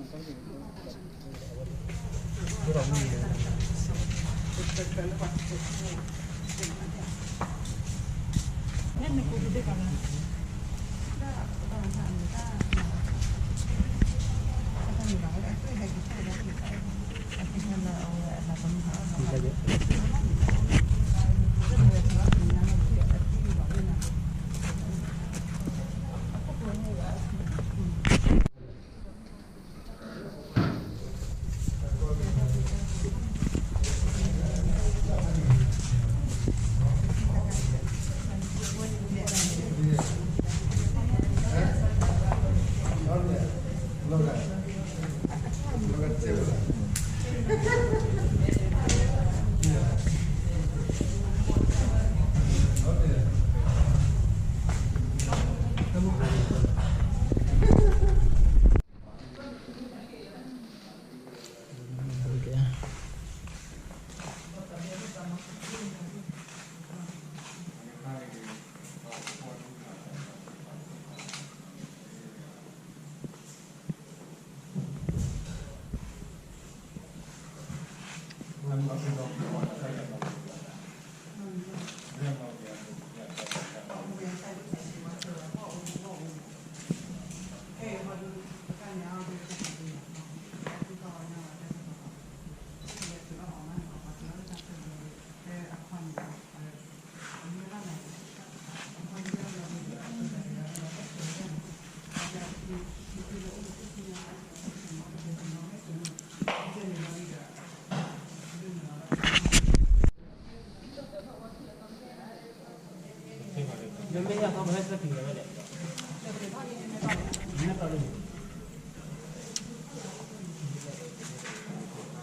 သ့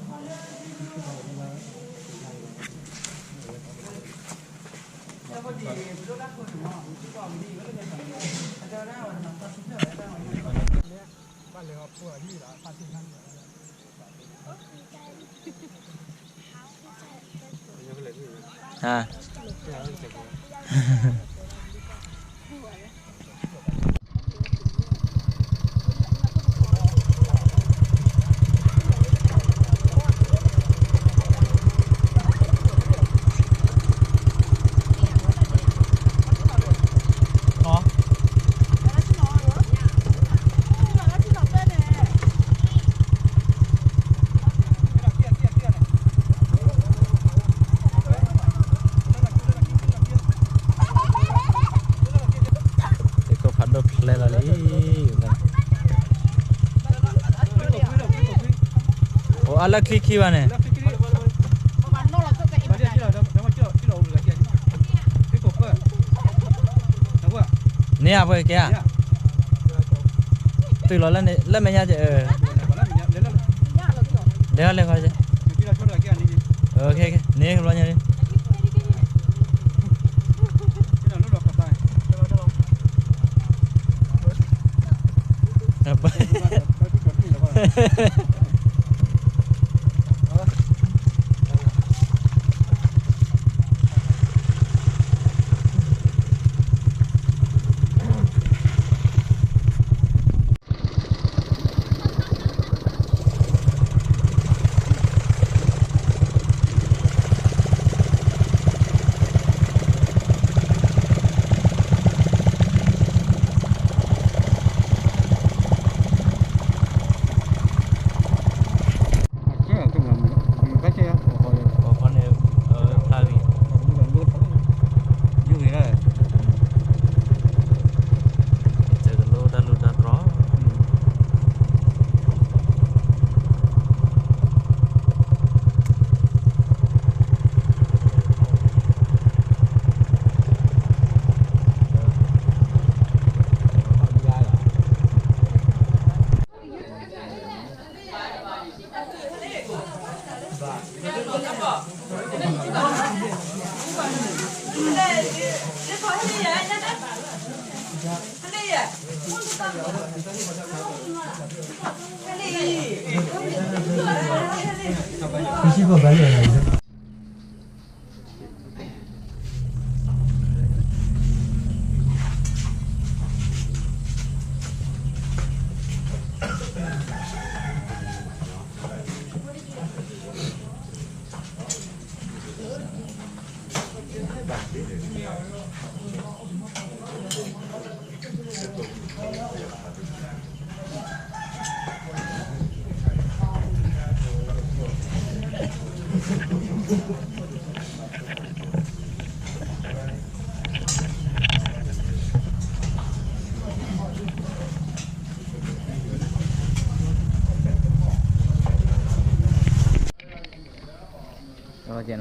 ၣ်ခိၣ်ဖးဒိၣ်ဖျဲလီၤလံ. အိၣ်အါလၢချံခံဘၣ်န့ၣ်, န့ၢ်အပှဲၤကဲဧါ, တုၤလီၤလၢမဲာ်ညါ, လဲၤလဲၤလဲၤ, န့ၢ်ကဘျီညါလံ. ဒ်တၢ်တၢ်ကျဲ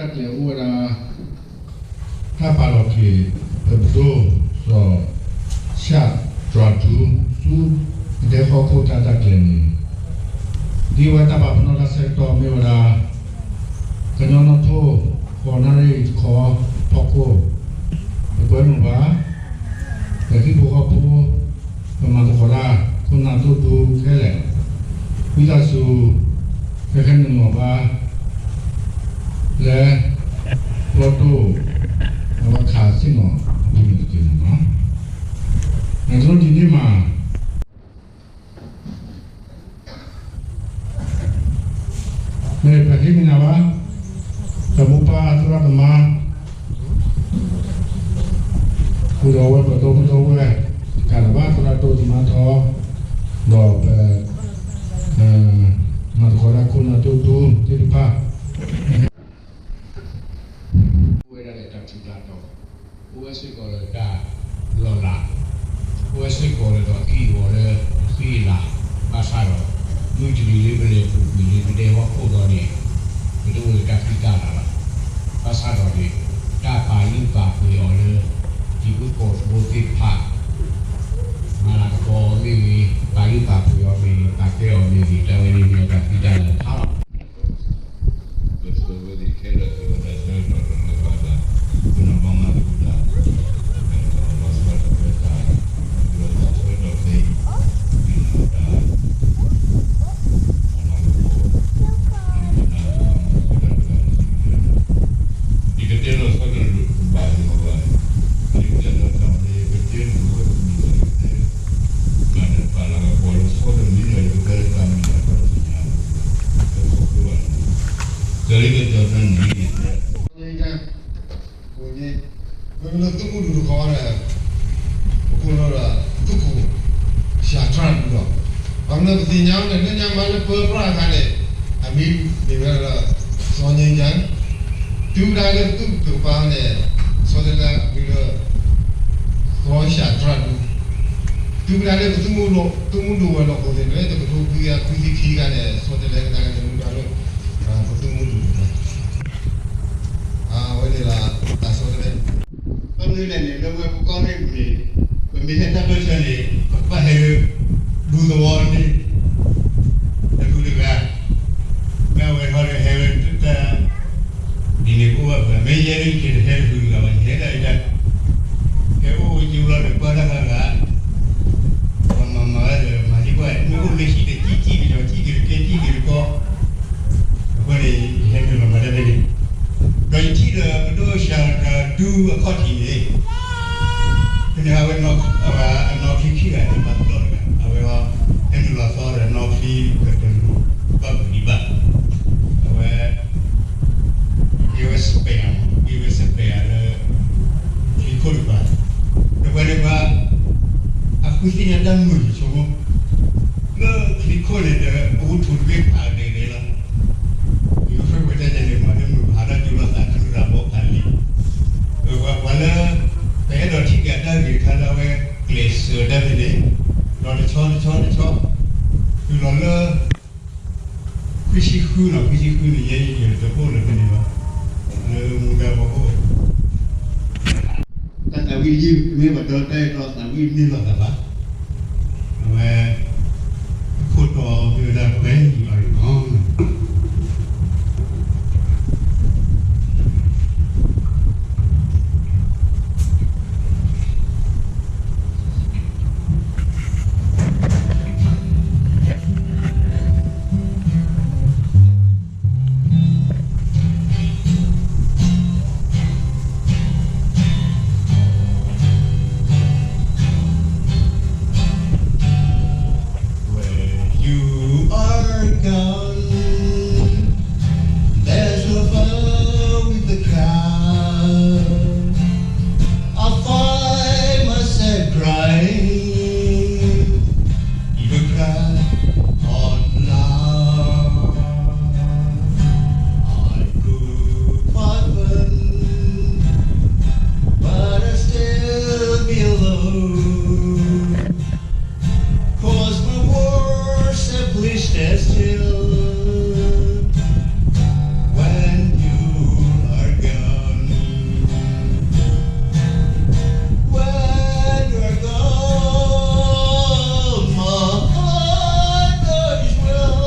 ၤအိၣ်ဝဲဒၣ် တၢ်ပာ်လီၤက့ၤ ပဒိၣ်စီၤၡၣ်တြၤဒူ ဆူကတဲဟီၣ်ခိၣ်တၢ်တၢ်ကျဲၤန့ၣ် ဒ်ဝဲတၢ်ပာ်ပနီၣ်တၢ်ဆၢကတီၢ်မ့ၢ်ဝဲဒၣ် ကညီနီၣ်ထိၣ် ဃိးနၣ်ရံၣ်တခီ ဖီခိၣ် ပကွဲမုာ်ဘၣ် ပဟံၣ်ဖိဃီဖိ ပမၤသကိးတၢ် ခိၣ်နၢ်ဒိၣ်ဒိၣ်ခဲလၢာ် ဝံသးစူၤ ကဟဲနုာ်လီၤဘၣ် လၢ ကျီတိၢ် အဝဲခးစ့ၢ်ကီး အပူၤန့ၣ်တက့ၢ်န့ၣ်လီၤ. နကလိဒ်န့ၣ်မး မ့ၢ်ပဟ့ၣ်မနၤဘၣ် ပမိၢ်ပၢ်သရၣ်သမါ ဃုာ်ဒီးဝဲပဒီပုၢ်ဒီဝဲၢ် ကးလီၤဘၣ်သရၣ်ဒိၣ်သမါထီ ဒီးပ မၤသကိးတၢ်ခိၣ်နၢ်ဒိၣ်ဒိၣ်သ့ၣ်တဖၣ် အိၣ်ဝဲဒၣ်လၢတၢ်ထူးတၢ်တီၤ, အိၣ်ဝဲစ့ၢ်ကီးလၢတၢ်လီၤလး, အိၣ်ဝဲစ့ၢ်ကီးလၢဒီးအကံၢ်အဂီၤလၢအဃံအလၤ, ဘၣ်ဆၣ်ဒီး မုၢ်တနံၤလၢပလဲၤပူၤကွံာ်လၢပဒဲဟီၣ်ခိၣ်ဒီးန့ၣ် ပတအိၣ်လၢတၢ်ဃံတၢ်လၤဘၣ်. ဘၣ်ဆၣ်ဒီးန့ၣ် တၢ်ပာ်လုၢ်ပာ်ပှ့ၤအီၤလၢ တံၤဖိသကိးဖိသ့ၣ်တဖၣ် မၤလၤကပီၤအီၤမ့ၢ်ဂ့ၤ, ပာ်လုၢ်ပာ်ပှ့ၤအီၤမ့ၢ်ဂ့ၤ, ပာ်ကဲအီၤမ့ၢ်ဂ့ၤ, တၢ်ဝဲန့ၣ်မ့ၢ်တၢ်ဃံတၢ်လၤတခါလီၤ. ပကလၢသုးမုၢ်ဒိၣ်တခီဒီး ပကိးလီၤဒီး သုးခိၣ် စၢ်တြၢ်ဒူလီၤ. ဘၣ်မနုၤပသ့ၣ်ညါန့ၣ် လၢညါမးလၢပၢပြးအခါန့ၣ် အမံၤမ့ၢ်ဝဲဒၣ် စီၤညါညါ, တုၤဒၣ်လၢသုးကပၤန့ၣ် ဆီတလဲအမံၤလၢ စီၤစၢ်တြၢ်ဒူ, တုၤဒၣ်လၢပသုးမုၢ်ဒိၣ်, သုးမုၢ်ဒိၣ်ဝဲၤလီၢ်ခိၣ်သ့ၣ်န့ၣ် တကထိခွံကယၤခွံဆံခံဂၤန့ၣ် ဆီတလဲကဒါက့ၤမူဒါလၢ ပသုးမုၢ်ဒိၣ်န့ၣ် အဝဲန့ၣ်လၢ တၢ်ဆီတလဲန့ၣ် ဘၣ်မနုၤလဲၣ်န့ၣ် လၢဝဲပကီၢ်ရ့ၣ်ပူၤန့ၣ် ပမ့ၢ်ဟဲတၢ်ပၢၢ်ဆၢန့ၣ် ပကဘၣ်ဟဲလၢ ဒူသဝီန့ၣ် တဒူတဂၤ မ့ၢ်အဝဲထီၣ်ဒီးဟဲလၢတၢ် ဒ်န့ၣ်ကအိၣ်ဘၣ်ပှၤ မ့ၢ်ယဲဒၣ်ယတဟဲတဒူတဂၤဘၣ် ယဟဲဒၣ်ယတၢ် ဟဲအိၣ်ဝဲက့ၤဘျီဒီး ကွၢ်တၢ်ဂၤဂၤ ပှၤမၤမၤဝဲဒီး မၤသံကွၢ် မ့ၢ်အိၣ်လၢဟံၣ်ဒီး စံၣ်စံၣ်ကညီၤ စံၣ်က့ၤတကဲ စံၣ်က့ၤတကီ အဃိန့ၣ် ယဟဲနုာ်လီၤမၤတၢ်ဖဲန့ၣ် ဒီးယထံၣ်ဒီး ပဒိၣ် အခီၣ်ထံးန့ၣ်, ဖဲန့ၣ်အဝဲ အနီၢ်ချံခံဂၤန့ၣ် ပှၤသီတဂၤ အဝဲ ဟဲနုာ်လီၤသီဒီးနီၢ်ချံကတၢၢ် ဘၣ်ပူၤဒံးဘၣ်. အဝဲ ကဲဝဲစပယ်ယၤ, ကဲဝဲစပယ်ယၤလၢ ချံခိၣ်တကပၤ, ဒီးပှၤန့ၣ်ပှၤ အဃုသ့ၣ်ညါတၢ်မုာ်ဆိကမိၣ် လၢချံခိၣ်န့ၣ်ဒီး အဝဲထိၣ်တဘ့ၣ်ဖးဒဲးဒဲးလီၤ. ယကဖၢဝဲတၢ်န့ၣ်မး လၢမုၢ်ဟါတၢ်ကၠိလီၤသးခုရၤဘီဖးလံ. ပှၤလၢ ပအဲၣ်ဒိးထံၣ်က့ၤအတၢ်ဂ့ၤတခါလၢအဝဲကျဲးစၢးတၢ်ဖဲန့ၣ်, ဒီးတဆီတဆီတဆီ တုၤလီၤလၢ ခွံဆံဃုနီၤ, ခွံဆံဃုန့ၣ် ယဲယတအိၣ်လၢဖဲန့ၣ်ဘၣ်, လၢမူဒါဘီအိၣ် တၢ်သးဝံၣ်ယုၢ်မ့ၢ်ဘၣ်ဒီး တၢ်အဲၣ်တီသးဝံၣ်န့ၢ်လိာ်သးဘၣ်. အဝဲ အခိၣ်တီမ့ၢ်ဝဲဒၣ် When You Are Gone. When you are gone, there's no fun with the crowd. I find myself crying, even cry out loud. I could find fun, but I still be alone. 'Cause my words simply stand still when you are gone. When you are gone, my heart cries well.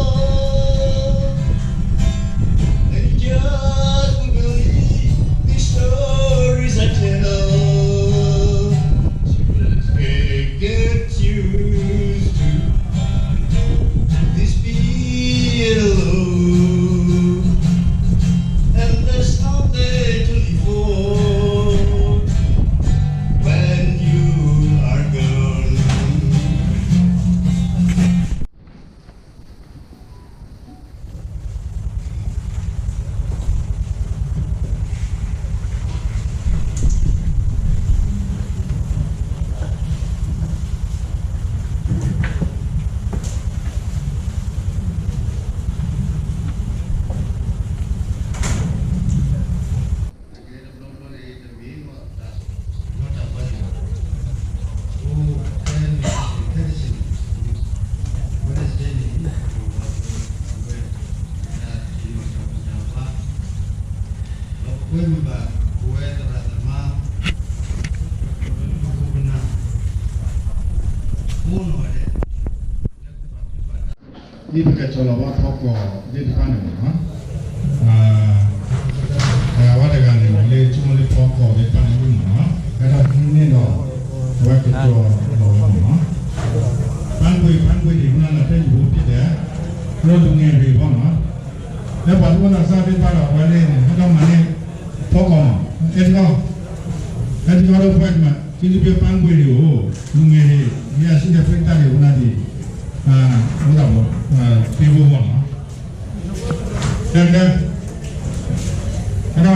And you just won't believe these stories I tell. So let's get used to this being alone. And there's nothing to live for when you are gone. ဒ်ပကဆီၣ်လီၤဘၣ်ဖီကီၢ်သ့ၣ်တဖၣ်န့ၣ်မ့ၢ်နီၤ, တဂၤဘၣ်တဂၤန့ၣ် လၢဆိကမိၣ်လၢ ဖီကီၢ်သ့ၣ်တဖၣ်န့ၣ်မ့ၢ်နီၤ, အဲၣ်ဒိးဟံးန့ၢ်ဒီး အဝဲကတီၤလီၤဝဲမ့ၢ်နီၤ, ပၣ်ကွံာ် ပၣ်ကွံာ်ဒံးမ့ၢ်နီၤ လၢတၢ်ယူၤဖိဖံးတဲ လၢလူၤငဲၤရံၣ်ဘၣ်နီၤ, လၢပှၤသူၣ်ဘီၣ်သးစၢ်သ့ၣ်တဖၣ်ဒီး အဝဲန့ၣ် ဟဲထီၣ်မၤန့ၢ် ဖီကီၢ်မး, အဲၣ်တကီၢ် အဲၣ်တကီၢ်ဒီး ပှၤမၤ က့ၤပၣ်ကွံာ်ဒံးအိၣ် လူၤငဲၤရံၣ် မ့ၢ်အစံၣ်တဲၤဖဲတၢ်န့ၣ် ဝဲနၤဒံး အိၣ်ဒၣ်ဘၣ် သ့ဘိဘၣ်နီၤ, ကဲကဲ ကဲဒီး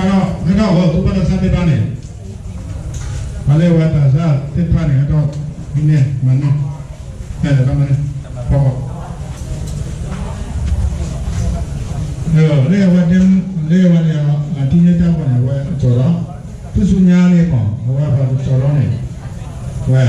ကဲဒီး အဝဲသူၣ်ဘီၣ်သးစၢ်သ့ၣ်တဖၣ်န့ၣ် ပှၤလၢအဝဲသးစၢ်သ့ၣ်တဖၣ်န့ၣ် ဟဲထီၣ်ဟံးန့ၢ်မၤန့ၢ် ဖဲလဲၣ်တၢ်မၤန့ၢ် ဖီကီၢ် လၢအဝဲ လၢအဝဲန့ၣ် အထံၣ်န့ၢ်တၢ်ပှၤန့ၣ် အဝဲကစီၤထီၣ် ဖုၣ်ဆူညါန့ၣ်မ့ၢ် အဝဲပှၤကစီၤထီၣ်န့ၣ် ဝဲ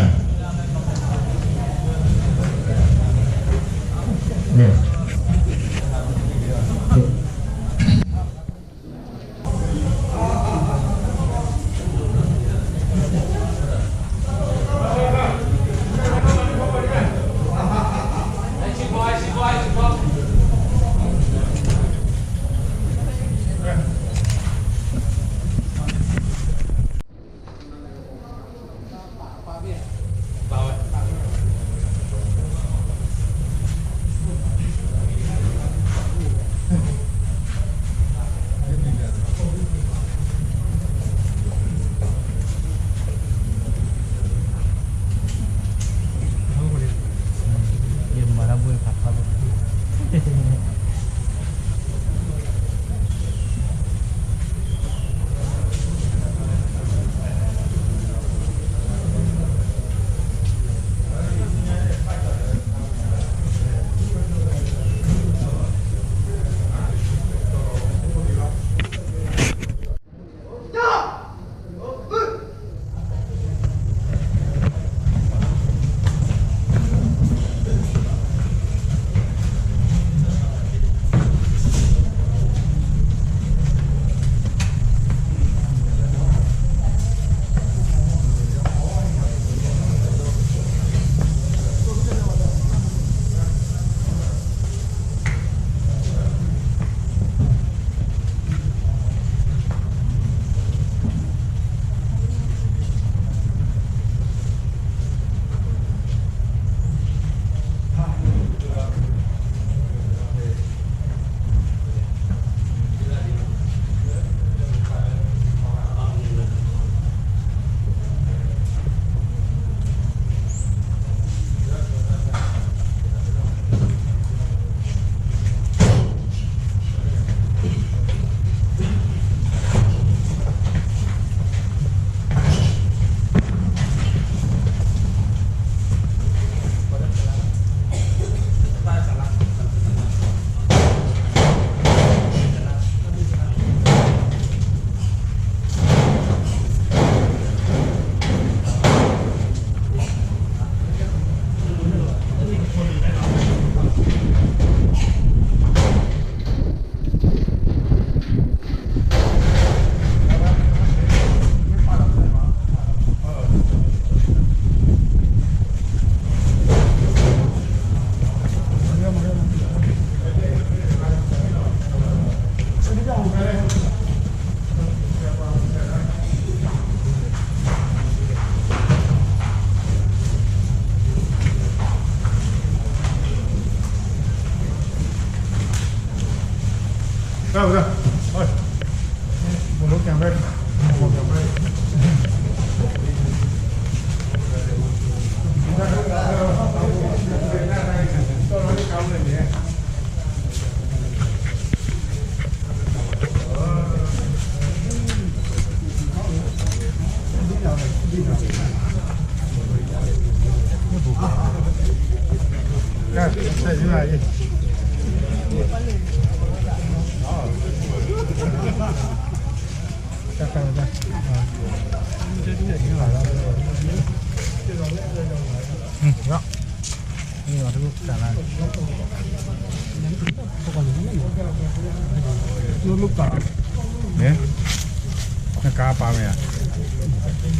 နကါပာ်မ့ၢ်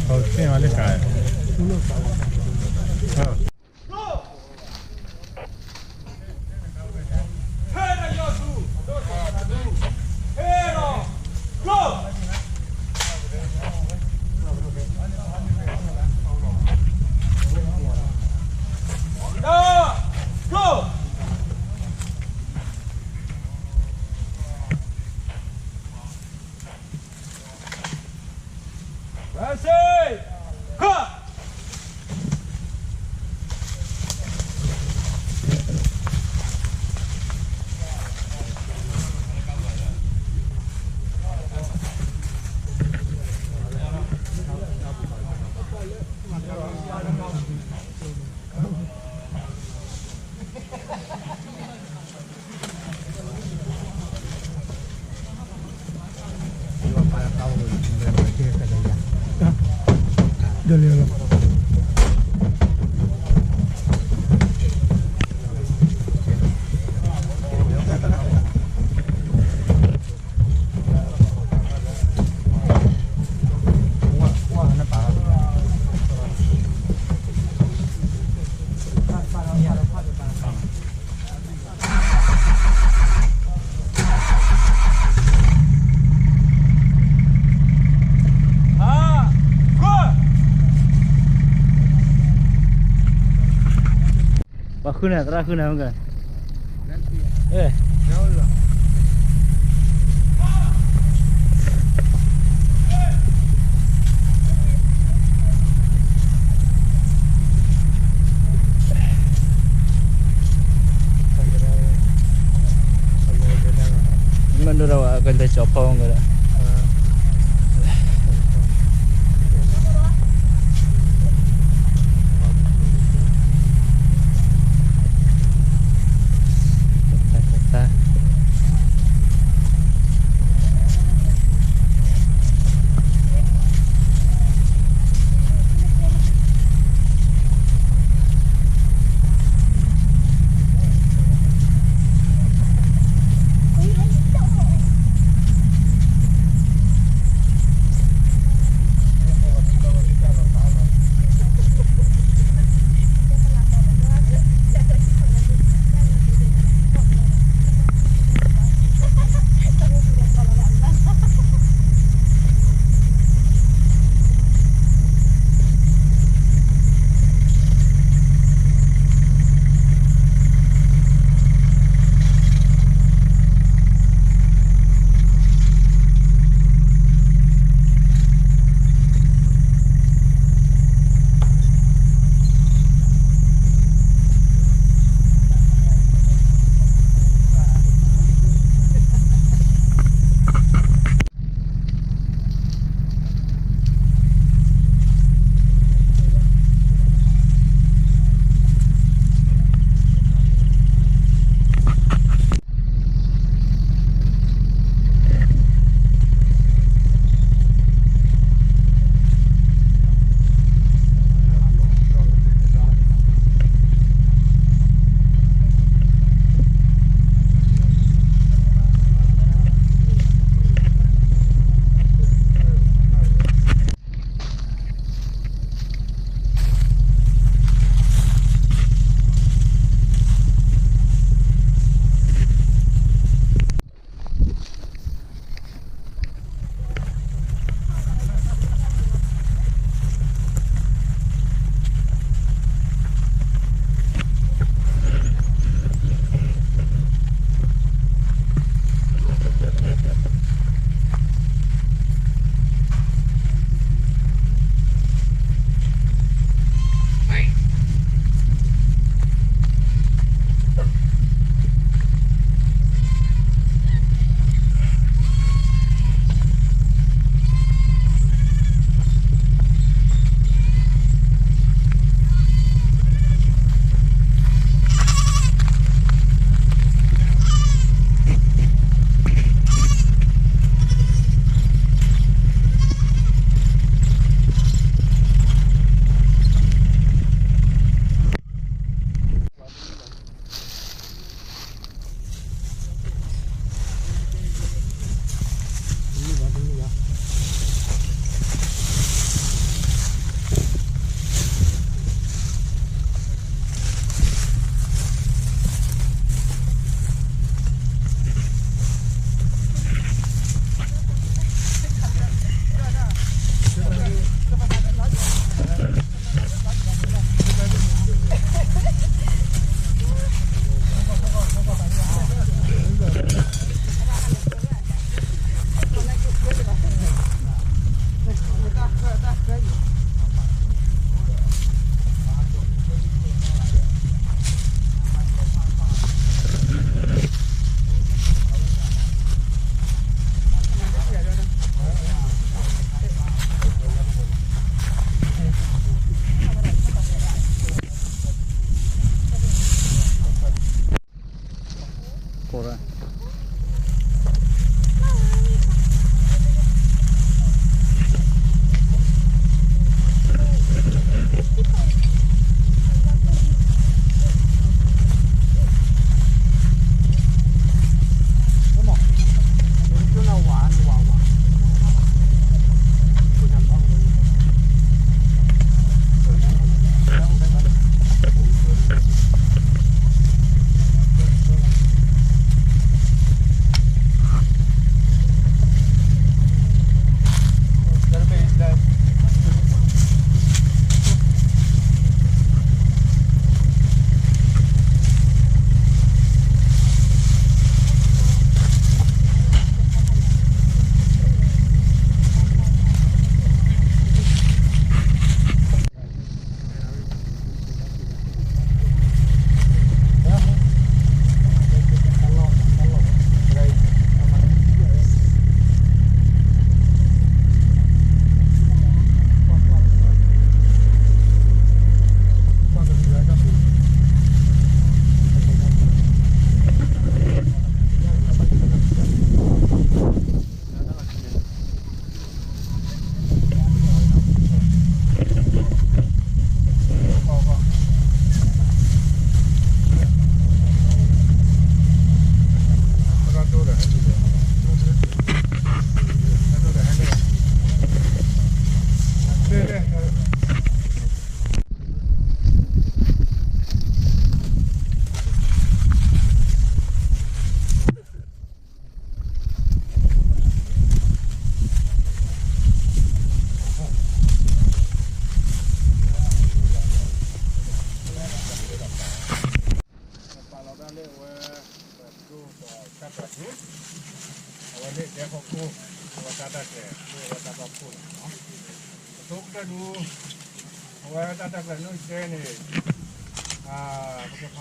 ဧါ, သ့ၣ်ညါလၢကါ, ပှၤဃုန့ၣ် သရၣ်ဃုန့ၣ်မ့ၢ်က, မ့ၢ်ဒိၣ်ဒၣ်ဝဲ ကလဲၤကၠီၤဖီကဒီး, ပာ်လီၤဒၣ်လၢအဝဲ ပဒိၣ်ဒီးတၢ်ပာ်ဒိၣ် အဝဲလၢဒဲဟီၣ်ခိၣ် အဝဲတၢ်တၢ်ကျဲၤ လၢအဝဲတၢ်ဘၣ်ဖှိၣ်န့ၣ်လီၤ. အဆိကတၢၢ်ဒု အဝဲတၢ်တၢ်ကျဲၤနီၣ်ကဲန့ၣ် ပကဖးဖျါ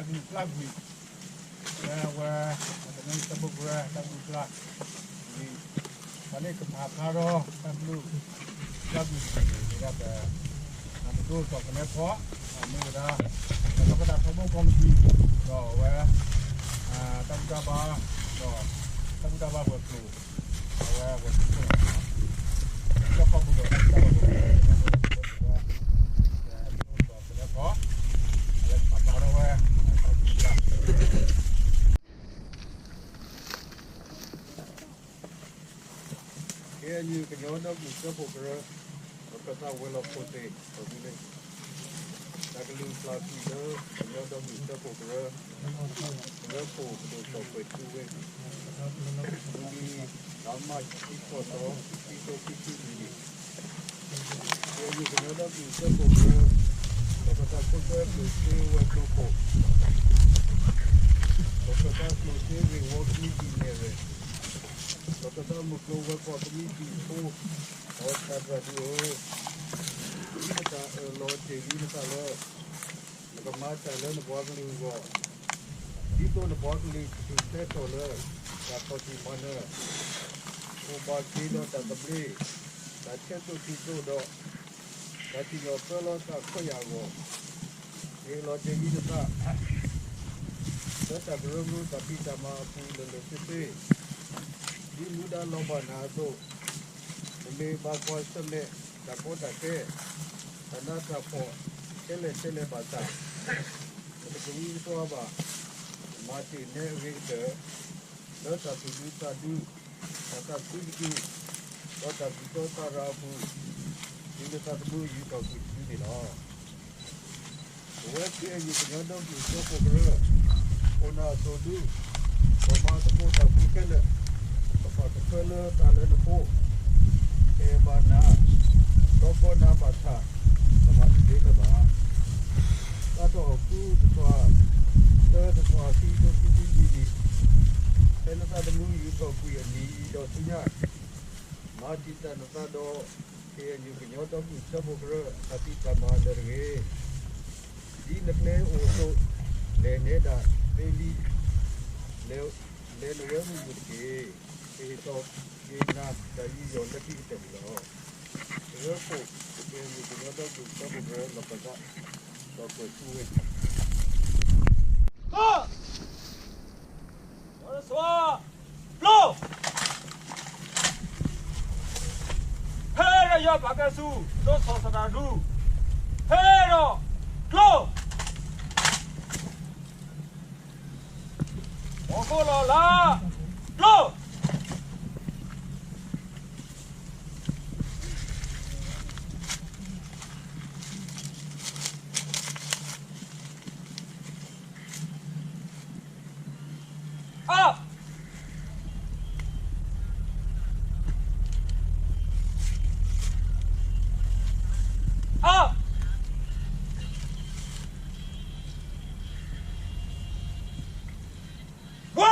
ထီၣ် တၢ်ကလုၢ်ကျါကွံာ် လၢအဝဲ ပကနၢ်စၢဖှိၣ်ကရၢ တၢ်ကလုၢ်ကျါ ဝံၤ ပှၤန့ၣ်ကဖးဖျါထီၣ်တၢ်ကလုၢ် တၢ်ကလုၢ်တခါန့ၣ် မ့ၢ်ဒၣ်ပ ပဒိၣ်စီၤကနဲဖီ မ့ၢ်ဝဲဒၣ် ပကီၢ်ကဒါထီဘိကီမတံ ဒီးအဝဲ တၢ်ဘူၣ်တၢ်ဘါ ဒီး တၢ်ဘူၣ်တၢ်ဘါပှၤကျိၤ အဝဲပှၤကျိၤ တၢ်ခီပူၤဒီးတၢ်ဘူၣ်တၢ်ဘါပှၤကျိၤ ကနဲဖီ အဝဲကဖးဖျါထီၣ်ဝဲ တၢ်ကလုၢ်ကျါ KNU ကညီဒီကလုာ်စၢဖှိၣ်ကရၢ ပကသးဝဲၤလီၢ်ခိၣ်သ့ၣ် ပမုၢ်လၢ် တၢ်ကလုၢ်ကျါကွံာ်လၢ ကညီဒီကလုာ်စၢဖှိၣ်ကရၢ ကရၢခိၣ်ပဒိၣ်စီၤကွဲၤထူဝ့ မုၢ်လံ လါမၢ်ၡး ခံဆံဃိးသီ ခံကထိခံဆံလွံၢ်နံၣ် KNU ကညီဒီကလုာ်စၢဖှိၣ်ကရၢ ဒီးပသးခိၣ်ကျၢၢ်ကျိၣ်စ့ဝဲၤကျိၤခိၣ် ဒီးပသးကျိၣ်စ့ဂ့ၢ်ဝီကမံးတံာ်နဲၣ်ရွဲၣ် ဒီးပသးမုၢ်ကျိၤဝဲၤကွာ်ကမံးတံာ်ဖိ ဒီးတၢ်သရၣ်ဒုဧၢ, ဒ်နတၢ်အၢၣ်လီၤတ့ၢ်လံနသးလၢ နကမၤတၢ်လၢနပှၤကလုာ်အဂီၢ်, ဒ်သိးနပှၤကလုာ်ကထုးဖျဲးထီၣ်လၢ တၢ်ဖီၣ်တံၢ်မၤနၢၤ, အိၣ်ဘၣ်က့ၤဒီးတၢ်သဘျ့, တၢ်ဆဲးစိၤထံးစိၤဒီး တၢ်ထံၣ်လီၤပၢလီၤသးခွဲးယာ်အဂီၢ်, ဟ့ၣ်လီၤတ့ၢ်လံနသး လၢတၢ်ကရၢကရိတၢ်ဖံးတၢ်မၤအပူၤလၢာ်လၢာ်ဆ့ဆ့, ဒ်မူဒါလီၤဘၣ်နၤအသိး, နမ့ၢ်ဘၣ်ကွၢ်ဆၢၣ်မဲာ်တၢ်ကီတၢ်ခဲ, တၢ်နးတၢ်ဖှီၣ် ထဲလဲၣ်ထဲလဲၣ်ဘၣ်ဆၣ်, နတကဝံတသွါဘၣ်, နမၤတ့ၢ်နဲအဂ့ၤကတၢၢ် လၢတၢ်သူၣ်ဒူသးဒူ, တၢ်သးခုကတုာ်, ဒီးတၢ်သူၣ်တီသးရၤအပူၤ, ဒ်နသးသမူယူာ်ထီၣ်ကွံာ်တဒုန့ၣ်လီၤ. ပဝဲ KNU ကညီဒီကလုာ်စၢဖှိၣ်ကရၢ အိၣ်နၤအသိးဒု, ပမၤသကိးတၢ်ဖိခဲလၢာ်, ပပာ်ကဖၢလၢတၢ်လၢနဖိ, အဲၣ်ဘၣ်နၤ, ဒီးကီနၤဘၣ်ဆၣ်, ပမၤတသ့လၢၤဘၣ်. တၢ်ထီၣ်အဃုတထွး, တၢတထွး ခံကထိခံဆံလွံၢ်နံၣ်, ဖဲနသးသမူယူာ်ထီၣ်ကွံာ်အနံၤဒီးဆူညါ, မၤတံာ်တာ်နသးဒီး KNU ကညီဒီကလုာ်စၢဖှိၣ်ကရၢအတၢ်ဖံးတၢ်မၤလၢာ်တဂ့ၤ. ဒ်နကျဲအိၣ်အသိး, လဲၤနဲဒၣ်သ့လံ, လဲၤနဝဲမုာ်မုာ်တက့ၢ်. ကဟ့ၣ်ထီၣ်က့ၤနၤတၢ်ယူးယီၣ်လၢခံကတၢၢ်န့ၣ်လီၤ. ကရၢခိၣ် KNU ကညီဒီကလုာ်စၢဖှိၣ်ကရၢလီၤပသး ဒီးကွဲၤထူဝ့ ပျိ ဟဲဒီးယွၤပာ်ကဲဆူ ဒိၣ်ထီၣ်သရၣ်ဒူ ဟဲဒီး ကျိ မီၤခိၣ်လီၤလၢ ကျိ အ အ ဝဲ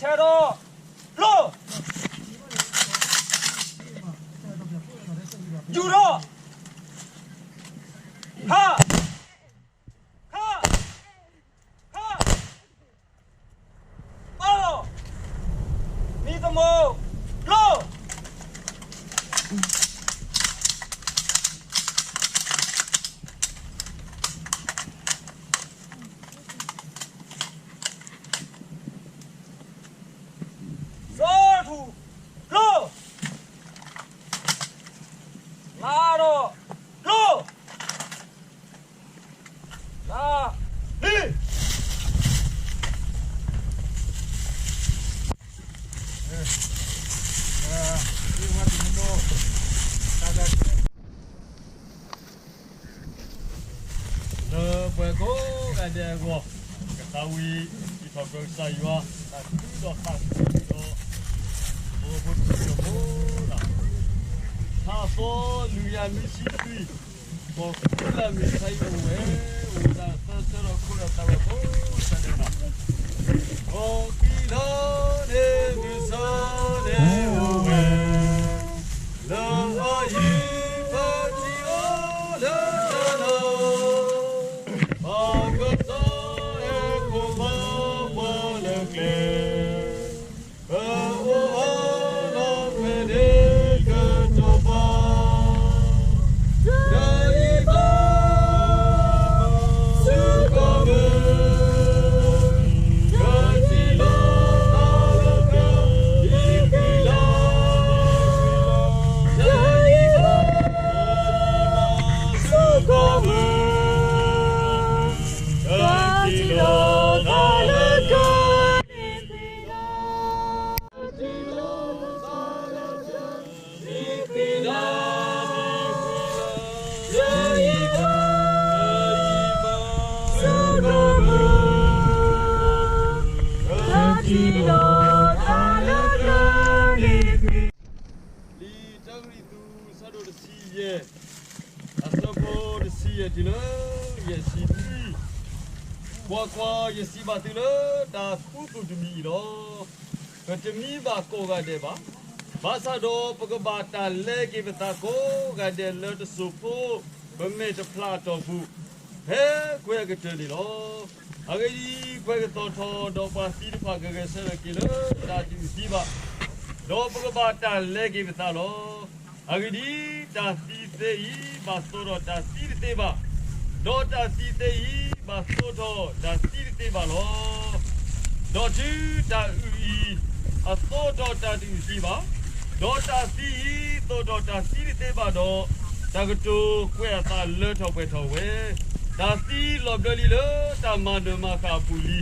ဆဲးဒီး လိၢ် ယူၤထီၣ် ခါ ခါ ခါ အီၣ် မံသမိး လိၢ် စီၤထူၣ် လိၢ် လါဒီး လိၢ် လါ လံ လၢပှၤကိးဂၤဒဲးအဂီၢ်, ကသးဝံၣ် စံးထီၣ်ပတြၢၤကစၢ်ယွၤ တၢ်သးခုဒီးသးခုဒီး အိၣ်ဖှိၣ်တဖုအဃိလီၤ. ထါအသီလွံၢ်ရာနွံဆံလွံၢ်, ကီၢ်သူလ့ၤမ့ၢ်တၢ်အံၤအိၣ်ဝဲ, အိၣ်ဝဲဒၣ်သၢဆၢဒီးခိၣ်ဒီးသးဝဲကိးဂၤဒဲးလီၤ. ကီၢ်သူလ့ၤန့ၣ်မ့ၢ်စ့ၢ်န့ၣ်အိၣ်ဝဲ လၢအဟံၣ်ပထံၣ်အီၤလၢတၢ်နီၤ, ပကတီၢ်အဲၣ်ခိၣ်ဘီပှၤလၢကျဲ, ပအိၣ်အီၤလီၤဖဲန့ၣ်ကတီၢ်ဘၣ်, ဒီးယဘၣ် ဆူကီၢ်မုၢ်, ကထံၣ်လိာ်သးလၢကီၢ်ဟံၣ်ပူၤလီၤ. လၢယဘၣ်ဆူကီၢ်မုၢ်, ကထံၣ်လိာ်သးလၢကီၢ်ဟံၣ်ပူၤလီၤ. လံာ်တၢကရံၣ်သူး အဆၢဒိၣ်တဆံယဲၢ်, အဆၢဖိတဆံယဲၢ်တုၤလၢယဲၢ်ဆံနွံ, ကွၢ်ကွၢ်, ယစံးဘၣ်သုလၢတၢ်ခူသူၣ်တမံၤအံၤလီၤ. ပတမံဘၣ်ကိးဂၤဒဲးဘၣ်. ဘၣ်ဆၣ်ဒီးပကဘၣ်တၢ်လဲက့ၤပသးကိးဂၤဒဲးလၢတစိၢ်ဖိ ပမဲာ်တဖျးအတီၢ်ပူၤ, ဖဲကွဲးအကတၢၢ်န့ၣ်လီၤ. အဂ့ၢ်ဒ်အံၤ, ကွဲးကသီၣ်ထီၣ်ဒီးပှၤသံတဖၣ်ကဂဲၤဆၢထၢၣ်က့ၤလၢတၢ်တအုၣ်သံဘၣ်, ဒီးပကဘၣ်တၢ်လဲက့ၤပသးလီၤ. အဂ့ၢ်ဒ်အံၤ, တၢ်သံသ့အံၤ ဘၣ်သိးထီၣ်တၢ်သံတသ့ဘၣ်, ဒီးတၢ်သံသ့အံၤ ဘၣ်သိးထီၣ်တၢ်သံတသ့ဘၣ်လီၤ. ဒီးတုၤတၢ်အုၣ်အံၤ အသိးထီၣ်တၢ်တအုၣ်သံဘၣ်, ဒီးတၢ်သံအံၤ သိးထီၣ်တၢ်သံတသ့ဘၣ်ဒီး, တၢ်ကတိၤကွဲးအသးလၢထီၣ်ပှဲၤထီၣ်ဝဲ, တၢ်သံလီၤဘျၢလံလၢတၢ်မၤနၢၤမၤဃၣ်အပူၤလံ.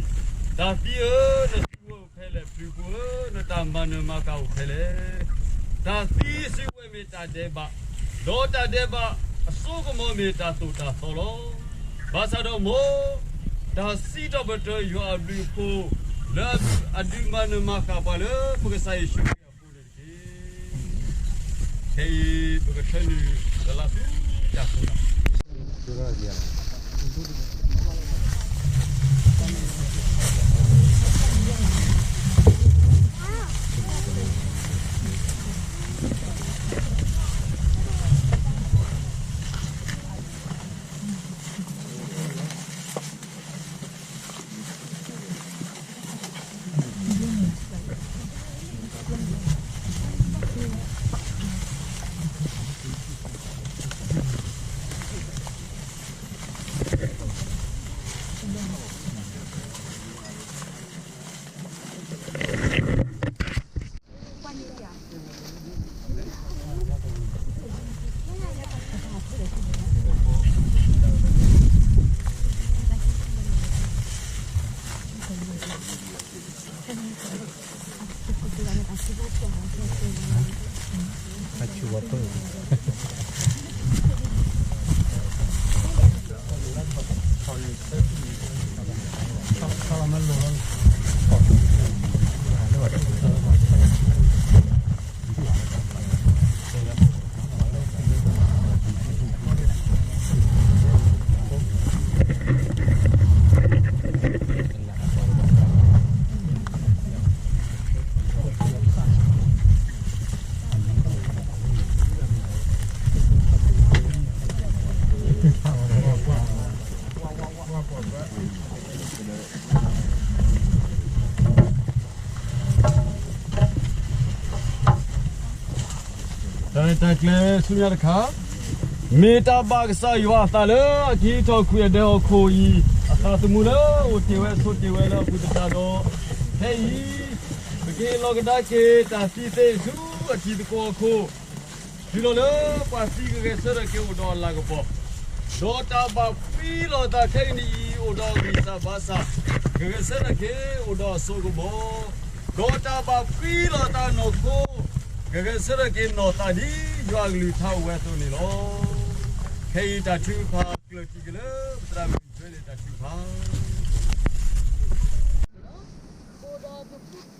တၢ်သံဧၢ, နစုဝဲအိၣ်ဖဲလဲၣ်, ပျုၤပူၤဧၢ, နတၢ်မၤနၢၤမၤဃၣ်အိၣ်ဖဲလဲၣ်. တၢ်သံစုဝဲမ့ၢ်တၢ်ဒဲးဘး, ဒီးတၢ်ဒဲးဘးအစိကမီၤမ့ၢ်တၢ်သိၣ်တၢ်သီလီၤ. ဘၣ်ဆၣ်ဒီးမ်, တၢ်စံးထီၣ်ပတြၢၤယွၤအဘျုးအဖှိၣ် လၢအဒုးမၤနၢၤမၤဃၣ်ပှၤလၢပကစၢ်ယ့ၣ်ၡူးခရံာ်အဃိန့ၣ်တက့ၢ်. ခဲအံၤပကထၢနုာ်လီၤလၢဆူတၢ်ကိၢ်လီၤ. တၢ်ကျဲၤဆူညါတခါ, မ့ၢ်တၢ်ဘၣ်ကစၢ်ယွၤအသးလၢအကဟံးထီၣ်ကွံာ်အဒဲဟီၣ်ခိၣ်အံၤ, အသးသမူလၢအိၣ်တ့ၢ်ဝဲဆိးတ့ၢ်ဝဲလၢအပူၤသတးဒီး, ဖဲအံၤ ပကဟ့ၣ်လီၤကဒါက့ၤတၢ်သံသ့ၣ်ဆူအထံသကိးအခိၣ်, တုၤလီၤလၢပှၤသံကဂဲၤဆၢထၢၣ်က့ၤအိၣ်ဒီးအလၤကပီၤ, ဒီးတၢ်ဘၣ်ဖှံလီၤသးခဲကနံၣ်အံၤအိၣ်ဒီးအဂံၢ်စၢ်ဘါစၢ်, ကဂဲၤဆၢထၢၣ်က့ၤအိၣ်ဒီးအစိကမီၤ, ဒီးတၢ်ဘၣ်ဖှံလီၤသးနီၢ်ခိ, ကဂဲၤဆၢထၢၣ်က့ၤနီၢ်သးဒ်ယွၤအကလုၢ်ကထါအိၣ်ဝဲအသိးန့ၣ်လီၤ. ခဲအံၤတၢ်ထုကဖၣ်ကျၢၢ်ထံၣ်က့ၤလၢပသရၣ်မုၣ်ထွဲန့ၣ်တၢ်ထုကဖၣ် အိၣ်ဒီးပဖုဖု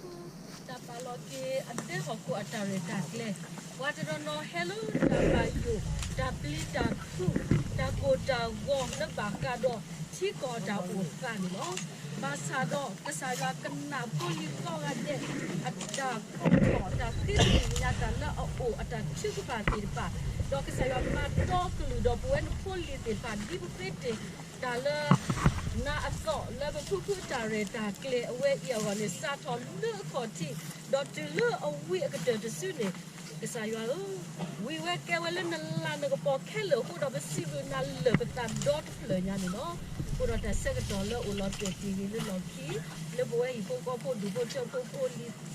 တၢ်ပာ်လီၤက့ၤအဒဲဟီၣ်ခိၣ်အတၢ်ရဲၣ်တၢ်ကျဲၤ, ပှၤတနီၤနီၤဟဲလၢတၢ်ဘၣ်ယိၣ်, တၢ်ပျံၤတၢ်ဖုး, တၢ်ကိၢ်တၢ်ဂီၤလၢဘၣ်ဃးဒီးထံကီၢ်အတၢ်အိၣ်သးန့ၣ်လီၤ. ဘၣ်ဆၣ်ဒီးကစၢ်ယွၤကနၣ်ဖိလံၤကိးဂၤဒဲး အတၢ်ကိးထီၣ် တၢ်ဃ့ကညးတၢ်လၢအအိၣ်အတၢ်ထုကဖၣ်သ့ၣ်တဖၣ်, ဒီးကစၢ်ယွၤမၤတီကလုၢ်ဒီးပဝဲနဖိလံၤသ့ၣ်တဖၣ် ဒ်ပဃ့တ့ၢ် တၢ်လၢ နၤအသီၣ်လၢပဖုဖုတၢ်ရဲၣ်တၢ်ကျဲၤအဝဲအံၤအဂီၢ်န့ၣ် စးထီၣ်လၢအခီၣ်ထံး ဒီးတုၤလၢအဝံၤအကတၢၢ်တစုန့ၣ်, ကစၢ်ယွၤဧၢ, ဝံၤဝဲကဲဝဲလၢနလၤနကပီၤခဲလၢာ်အဃိဒီး ပစံးဘျုးနၤလၢာ်ပသးဒီတဖျၢၣ်ညါန့ၣ်လီၤ. အဃိဒီးတၢ်ဆၢကတီၢ်လၢအိၣ်လီၤတဲာ်တ့ၢ်ဂ့ၤလၢလီၢ်ခံ, လၢပဝဲဟံၣ်ဖိဃီဖိဒူၣ်ဖိထၢဖိဖိလံၤ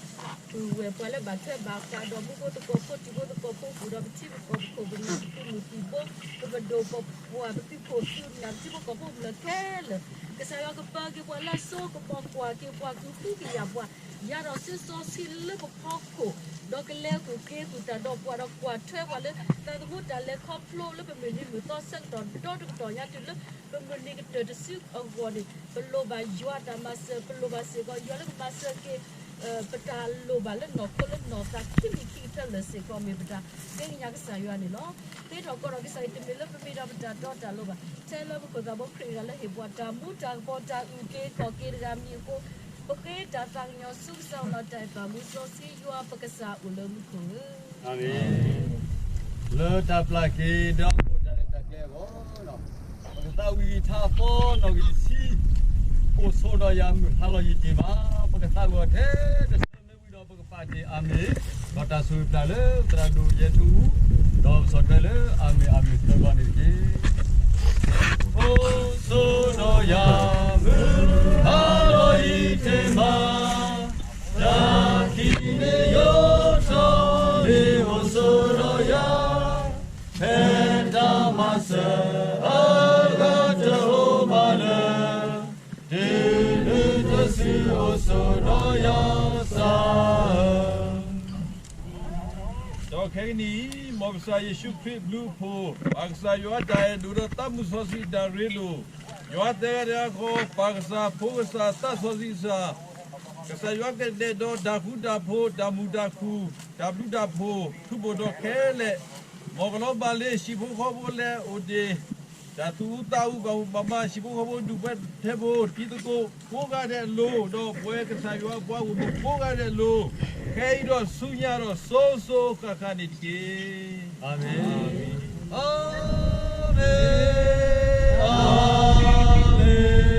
ပုၢ်ဝဲၢ်ပှၤလၢဘၣ်ထွဲဘၣ်ဃးဒီးမူခိၣ်သကိးဖိ ထံဖိသကိးဖိ ဃုာ်ဒီးပထံပကီၢ်ပခိၣ်ပနၢ် ပသုးမုၢ်သံၣ်ဘိ ပပဒိၣ်ပပှၢ် ပသုးခိၣ်သုးနၢ် ပထံဖိကီၢ်ဖိကမျၢၢ်ခဲလၢာ်, ကစၢ်ယွၤကပၢၤက့ၤပှၤလၢအစိကမီၤ ကွၢ်က့ၤပှၤ ကဟုကယာ်ပှၤ ယၤဒီးစုစီဆှံလၢပဖီခိၣ်, ဒီးကလဲၤဃုာ်က့ၤဃုာ်တၢ်ဒီးပှၤ ဒီးကွၢ်ထွဲပှၤလၢသးသမူတၢ်လဲၤခီဖျိလၢပမုၢ်နံၤမုၢ်သီဆၢကတီၢ်ဒီတကတီၢ်ညါ တုၤလၢပမုၢ်နံၤကတၢၢ်တစုအဂီၢ်န့ၣ် ပလိၣ်ဘၣ်ယွၤအတၢ်မၤစၢၤ, ပလိၣ်ဘၣ်စ့ၢ်ကီး ယွၤလၢကမၤစၢၤက့ၤ ပတၢ်လိၣ်ဘၣ်လၢနီၢ်ခိလၢနီၢ်သးခံမံၤခံကတၢၢ်လၢာ်စ့ၢ်ကီး မ့ၢ်ပတၢ်ဃ့ကညးကစၢ်ယွၤန့ၣ်လီၤ. ဃ့ထီၣ်ကီးထီၣ်ကစၢ်အံၤ တမ့ၢ်လၢပမ့ၢ်ဒီးပတၢ်တီတၢ်လိၤဘၣ်, ထဲလၢပခိၣ်သးဘိခရံာ်တဂၤလၢဟ့ၣ်ပှၤတၢ်မူတၢ်ကပီၤတၢ်အုၣ်က့ၤခီၣ်က့ၤတဂၤမံၤအဃိ, ပဃ့တၢ်သးကညီၤဆူကစၢ်အလီၢ် တၢ်အဲၣ်ပၢ်မူစီဆှံယွၤပကစၢ်အိၣ်လၢမူခိၣ်ဧၢ လၢတၢ်ပျၢ်က့ၤဒီးအိၣ်တၢ်ရဲၣ်တၢ်ကျဲၤအဂီၢ်, ပကသးဝံၣ်ဂံၢ်ထါအသီနီၣ်ဂံၢ်တဆံ, အိၣ်ဆိးဒီးယၤမုၢ်ဟါလီၤယံာ်တ့ၢ်ဘၣ်, ပကသးဂီၤထဲတဆၢမ့ၢ်ဝံၤဒီးပကပာ်တ့ၢ်အၤမ့ၣ်, ဒီးတၢ်ဆိၣ်ဂ့ၤပျၢ်လၢသရၣ်ဒိၣ်ယဲၢ်ထူၣ်အူ, ဒီးပဆီၣ်ထွဲလၢအၤမ့ၣ်အၤမ့ၣ်သၢဘီန့ၣ်တက့ၢ်. အိၣ်ဆိးဒီးယၤမုၢ်ဟါလီၤယံာ်တ့ၢ်ဘၣ်, တၢ်ခံးန့ၣ်ယိးထီၣ်လံ အိၣ်ဆိးဒီးယၤ, ဖဲတၢ်မၤစၢၤအဂၤတအိၣ်ဘၣ်လၢ, တုၤနုၤတစုအိၣ်ဆိးဒီးယၤစၢ်ဧၢ ဒီးခဲကနံၣ်အံၤ မ်ကစၢ်ယ့ၣ်ၡူးခရံာ်အဘျုးအဖှိၣ်, ပၢ်ကစၢ်ယွၤအတၢ်အဲၣ်ဒိၣ်ဒီးသးမုၢ်စီဆှံတၢ်ရ့လိာ်, ယွၤသၢဂၤတဂၤဃီ, ပၢ်ကစၢ်, ဖိကစၢ်, သးစီဆှံကစၢ်, ကစၢ်ယွၤကဒဲးဒီးတၢ်ဃူတၢ်ဖိး, တၢ်မုာ်တၢ်ခုၣ်, တၢ်ဘျုးတၢ်ဖှိၣ်, ထူးပှဲၤဒီးခဲလၢာ်, မ်ကလီၤဘၣ်လၢဟံၣ်ဖိဃီဖိလၢအိၣ်ဒံး, တၢ်သူၣ်အူသးအူ, ဘၣ်မူဘၣ်ဒါ, ဟံၣ်ဖိဃီဖိဒူၣ်ဖိထၢဖိ, တံၤသကိးကိးဂၤဒဲးအလိၤ, ဒီးပဝဲကစၢ်ယွၤအပှၤဂီၢ်မုၢ်ကိးဂၤဒဲးအလိၤ, ခဲအံၤဒီးဆူညါဒီးစိၤစိၤဃၣ်ဃၣ်န့ၣ်တက့ၢ်. အၤမ့ၣ်, အၤမ့ၣ်, အၤမ့ၣ်, အၤမ့ၣ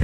်.